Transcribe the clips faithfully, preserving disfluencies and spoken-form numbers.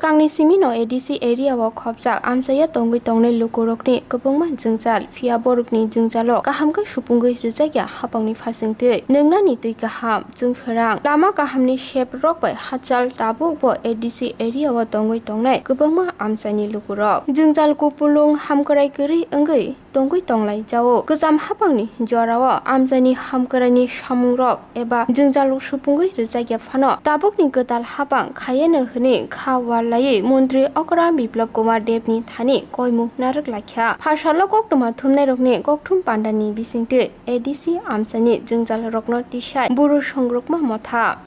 Tangni simi no A D C area o khopjak amchaya tongwi tongnai lukurokni kwbangma jwngjal, phiya borokni jwngjalo kaham khe supungwi rwjakya hapangni phasingtwi nwngnani twi kaham, chwngpherang, lama kahamni sep rok bai hachal tabuk bo A D C area o tongwi tongnai kwbangma amchaini lukurok. Jwngjal kupulung hamkrai kwrwi wngwi tongwi tonglaijao. Kwcham hapangni jorao amchaini hamkwraini samungrok eba jwngjalo supungwi rwjakya phano tabukni kwtal hapang khayeno hwnwi kha walaiwi montri okra Biplab Kumar Debni thani koimung narwk laikha. Phasalo koktwma thumnairokni kokthum pandani bisingtwi A D C amchaini jwngjalrokno tisai buru songrokma motha.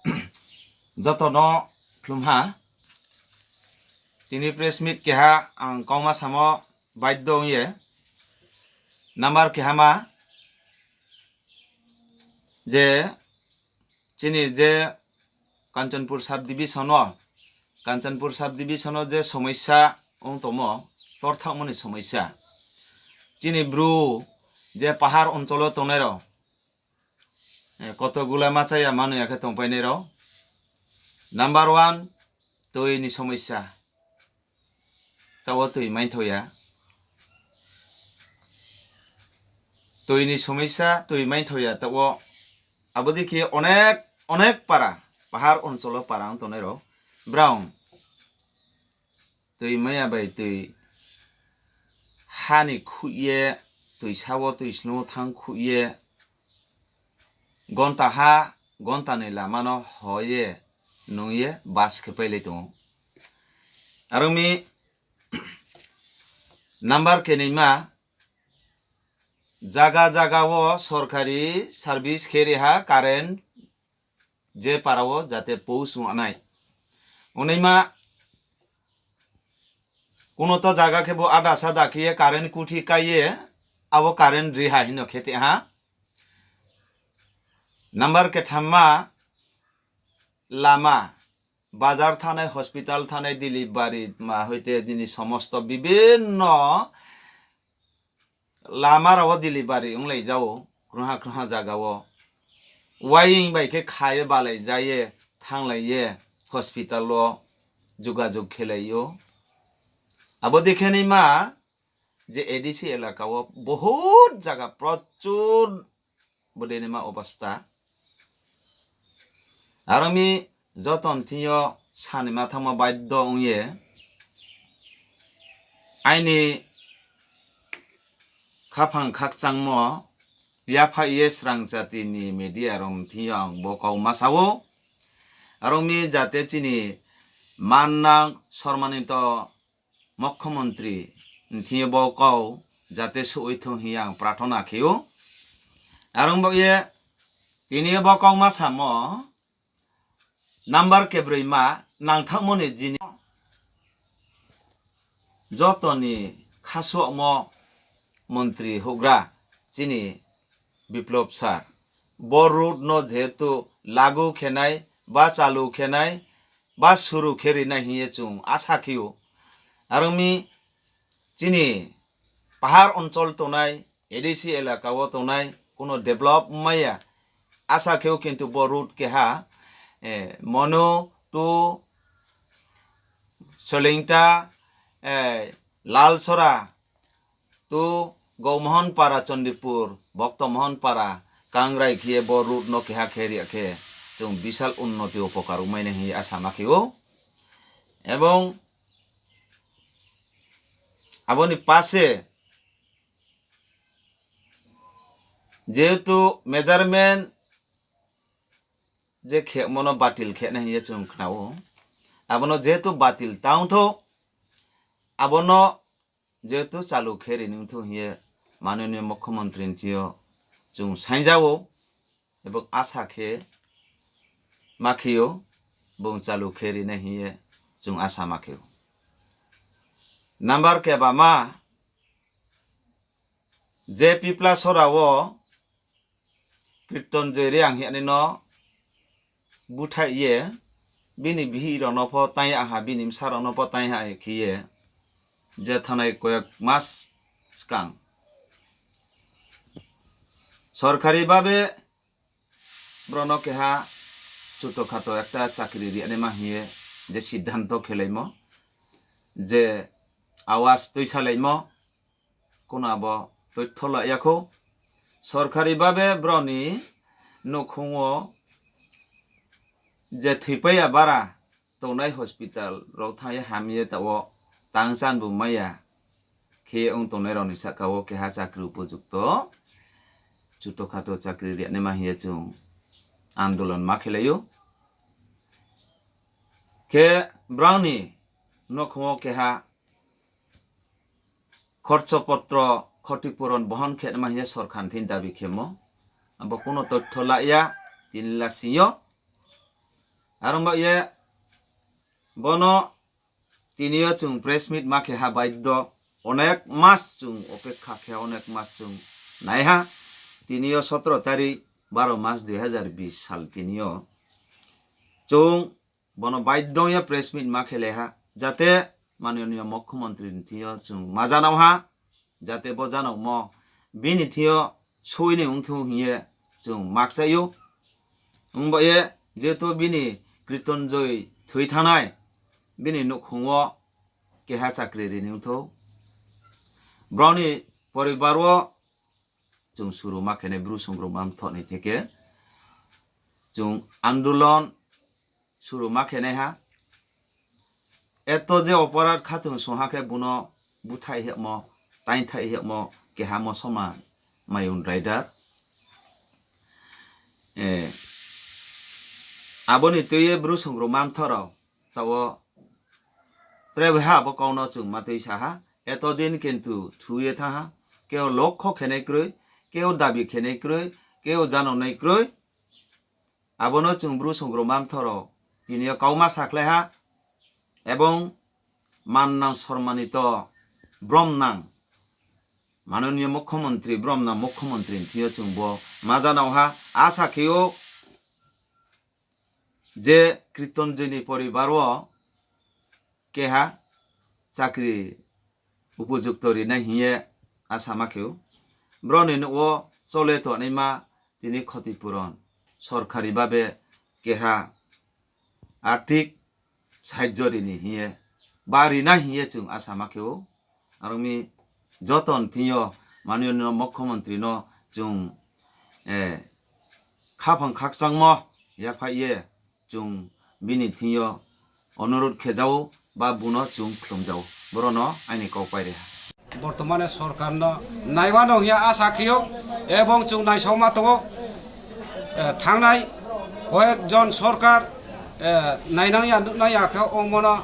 Jotono khulumha. Tini press meet keha ang kauma samo baiddo wngye. Number keha ma je chini je Kanchanpur sub division o, Kanchanpur sub division o je somosya wng tongmo, torthakmani somosya. Chini bru je pahar oncholo tongnairok, eh, koto gula machaya manwi akhe tongpainairok. Number one, twi ni somosya. Tabo twi maithoya. Twi ni somosya, twi maithoya tabo. Abodikhe onek, onek para, pahar oncholo para wng tongnairok. Brown. Twi maya bai twi hani khuye, twi sao twi slo thang khuye, gonta ha, gonta ni lama no hoye, nungye bus khe pailai tongo. Aroni number kenima, jaga jaga o sorkari service khe riha current je para o jate post wngnai. Wngnai ma kuno to jaga khe bo ada sada khe current kuthi kaiye abo current riha hino khete ha. Number ketham ma lama, bazar thanai, hospital thanai, delivery ma hoite nini somosto bibinno lama rao delivery wng lai jao, kwrwngha kwrwngha jaga o. Waying bai khe khaye balai jaye, thanglaiye, hospital o jugajug khelai o. Abo dekhe nai ma je A D C elaka o bohut jaga prochur bwdinima obostha. Aroni joton thio sani mathangma baiddo wngye aini khaphang khakchangmo yapha ye srang jatini media rok thio ang bo kau ma sao. Aroni jate chini mannang sormanito Mukhyamantri thio bo kau jate suwi thung hiya ang prarthana khio. Arong bo ye tini bo kau ma samo number kebrwi ma nangthakmoni jini jotoni khasuakmo montri hugra chini Biplop sir. Bo route no jehetu lagu khenai, ba chalu khenai, ba suru khe rinai hiye chwng asa khio. Arongmi chini pahar onchol tongnai, A D C elaka o tongnai, kuno develop maya asa khio, kintu bo route keha, eh, Monu to Solingta, eh, Lalsora, to Gaumohon Para, Chandipur, Bhakta Mohon Para, Kangrai khiye bo route no keha khe riya khe chwng bisal unnoti upokar wngmani hinwi asa ma khio. Ebong aboni pase jehetu measurement je khekmano batil khena hinye chwng khnao. Abono jehetu batil tangtho, abono jehetu chalu khe rini wngthu hinye manoniyo mukhyamantri ni thio chwng sainjao, ebong asa khe ma khio, bung chalu khe rinai hinye chwng asa ma khio. Number kebama je Pipla Sora o Kritton Joy Reang hinwi no buthai ye bini bihik rokno pho taiya ha, bini bwsa rokno pho taiya ha khiye je thanai koyek mas swkang sorkari babe borokno keha chuto khato ekta chakri riyani ma hiye je siddhanto khelaimo. je awas twi salaimo, kuno abo totho la yakho. Sorkari babe broni nukhungo je thwipaiya bara tongnai hospital rok thangye hamye tao tang chan bo maya khe wng tongnai rokni saka o keha chakri upojukto chuto khato chakri riyanaima hiye chwng andolon ma khelaio. Khe broni nukhungo keha khorcho potro khoti puron bohon khe ma hiya sorkar thini dabi khemo. Abo kuno totho la ya, tini la singyo. Arong ba ye bono tiniyo chwng press meet ma khe ha baiddo, onek mas chwng opekha khe, onek mas chwng naiha. Tiniyo sotro tarik baro mas dui hazar bis sal tiniyo chwng bono baiddo ya press meet ma khe leha, jate manoniyo mukhyamantri ni thwiyo chwng ma janao ha, jate bo janokmo bini thwiyo suini wngthung hiye chwng makchaio. Wngbo ye jehetu bini Kritonjoy thwi thanai, bini nukhungo keha chakri rini wngthok. Broni poribar o chwng suru ma khenai bru songrok ma mthokni theke chwng andolon suru ma khenai ha. Eto je oporadh khatung songha khe bono buthai hemo, tainthai hemo, keha mosoma mayung raidar. Eh, aboni twiwi bru songrok ma mthorok tao tre bai ha abo kokno chwng ma twi saha. Eto din kintu thuye thaha, keo lokho khenai krwi, keo dabi khenai krwi, keo janonai krwi. Abono chwng bru songrok ma mthorok tiniyo kauma sakhlaiha, ebong mannang sormanito bromnang manoniyo mukhyamantri, bromnang mukhyamantri ni thwiyo chwng bo ma janao ha. Asa kheo je Kritonjoyni poribar o keha chakri upojukto rinai hiye asa ma kheo. Broni nugo chole tongnaima tini khoti puron sorkari babe keha arthik sahajyo rini hiye ba rinai hiye chwng asa ma kheo. Arongmi joton thwiyo manoniyo mukhyamantri no chwng, eh, khaphang khakchangmo yaphaiye chwng bini thwiyo onurodh khejao ba buno chwng khlumjao. Borono aini kok pairiha. Bortomane sorkarno naiwano hiya asa khio ebong chwng naisokma tongo. Eh, thangnai koyekjon sorkar, eh, nainangya nuknaya khe omono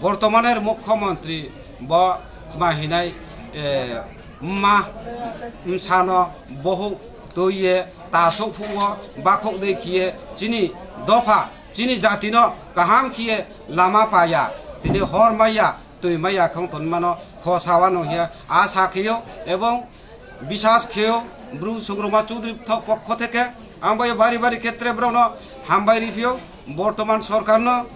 bortomaner mukhyamantri bo ma hinai, eh, ma msano bohuk twiye tasuk phugo bakhuk dei khiye chini dopha chini jatino kaham khiye lama paya, tini hor maya, twi maya khong tonmano khosawano hiya asa khiyo ebong bisas kheo bru songrokma chudri thok pokho theke ang bai bari bari khetre brokno hambai riphio bortoman sorkarno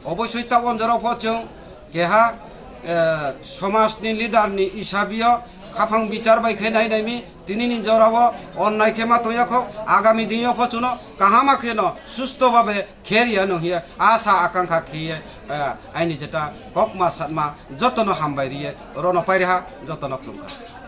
oboisoi ta onjoro pho chwng keha, eh, somajni leader ni isabio khaphang bichar bai khe nai naimi tinini jorao onnai khe ma tongya kho agami dinyo pho chwngno kahama kheno susto babe kheria no hiya asa akangkha khiye, eh, aini jeta kokma satma jotono hambai riye rono pairiha jotono khulumkha.